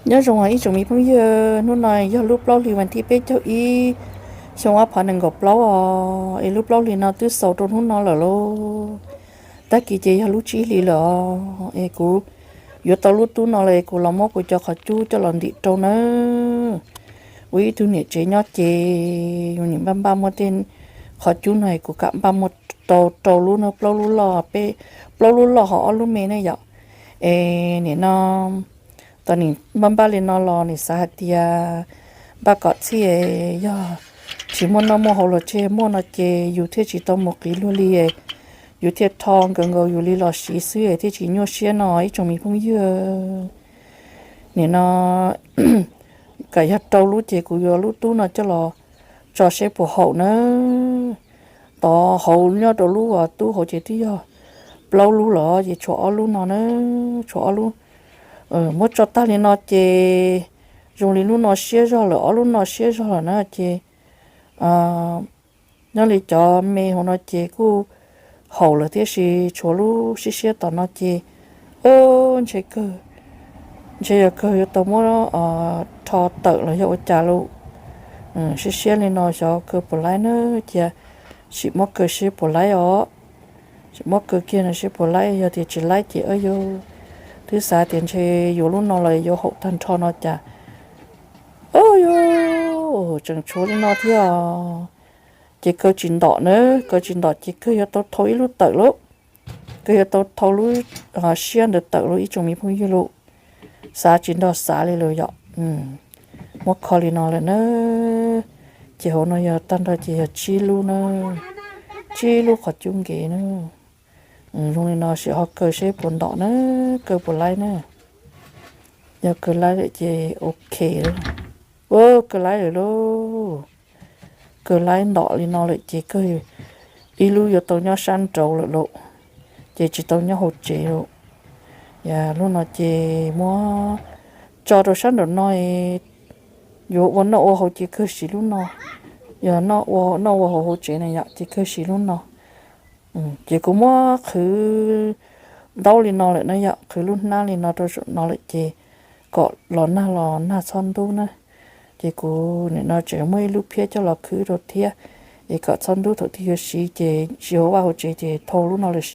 Nyob zoo ib tsoom me phooj ywg, hnub no yog lub plaub hlis vas thib peb caug ib, xyoo ob phav nees nkaum plaub os, es lub plaub hlis no twb xaus rau hnub no lawm lauj. Tag kis ces yog lub tsib hlis lawm os, es kuv yuav tau lub tub no lawm es kuv los muab kuv cov qhov cub coj los ntim rau nawb. Ua ib tug niam tsev nyob ces yus nim npaj npaj muab tej qhov cub no es kuv kam npaj muab rau rau lub no, plaub lub loj, peb, plaub lub loj ho ob lub me ne yom. Es nim no tau nim npaj npaj li no los nim xav hais tias npaj kom txhij, yog tsis muaj noj muaj haus los tseg, muaj no ces yus thiaj tsis tau mus qiv luag li, yus thiaj rho nkaus nkaus yus li los siv xwb thiaj tsis nyuaj siab no ib tsoom me phooj ywg. Nim no kam yog rau lub ces kuv yuav lub tub no coj los tso seb puas haum na. Tod hauv nyob rau lub uas tub hauv ces twb yog plaub lub los ces tshuav ob lub no na, tshuav ob lub. Muab tso tag li no ces zoo li lub no siab zog lawm, ob lub no siab zog lawm na ces nyob li cov me hauv no ces kuj haum lawm tiam sis tshuav lub siab siab tom no ces ntshe kawg, ntshe yog kawg yuav tau muab rho tawm los yog ua cas lauj. Siab siab li no xyov kawg puas laib na, cia sim muab kaw seb puas laib os. Sim muab kaw kiag no seb puas laib, yog tias tsis laib ces yus twb xav tias ntshe yuav lub no los yuav haum tag nrho no cas. Yus tseem tshuav li no thiab. Ces kaw tsis ntom na, kaw tsis ntom ces kawg yuav tau thau ib lub tawm lauj. Kawg yuav tau thau lub siab ntawd tawm lauj ib tsoom me phooj ywg lauj. Xav tsis nrog xav li lawm yom. Muab kho li no lawm na. Ces hauv no yog tag nrho ces yog tsib lub na, tsib lub qhov cub nkev na. Zoo li no sim ho kaw seb puas ntom na, kaw puas laib na. Yog kaw laib lawm ces ok. Ua kaw laib lawm lauj. Kaw laib ntom li no lawm ces kawg ib lub yuav tau nyob sab nraud lawm lauj, ces tsis tau nyob hauv tsev lauj. Yog lub no ces muab tso rau sab nraum no, yuav ua noj ua haus ces kawg siv lub no. Yog noj ua haus hauv tsev na yom ces kawg siv lub no. Ces kuv muab qhwv ntaub li no lawm na yom, qhwv lub hnab li no rau saum no lawm ces kom los nag los nag txhob ntub na. Ces kuv nim no tseem muaj ib lub phiab coj los khwb rau thiab, es kom txhob ntub thaum twg yuav siv ces siv hauv vaj hauv tsev ces thau lub no lawm.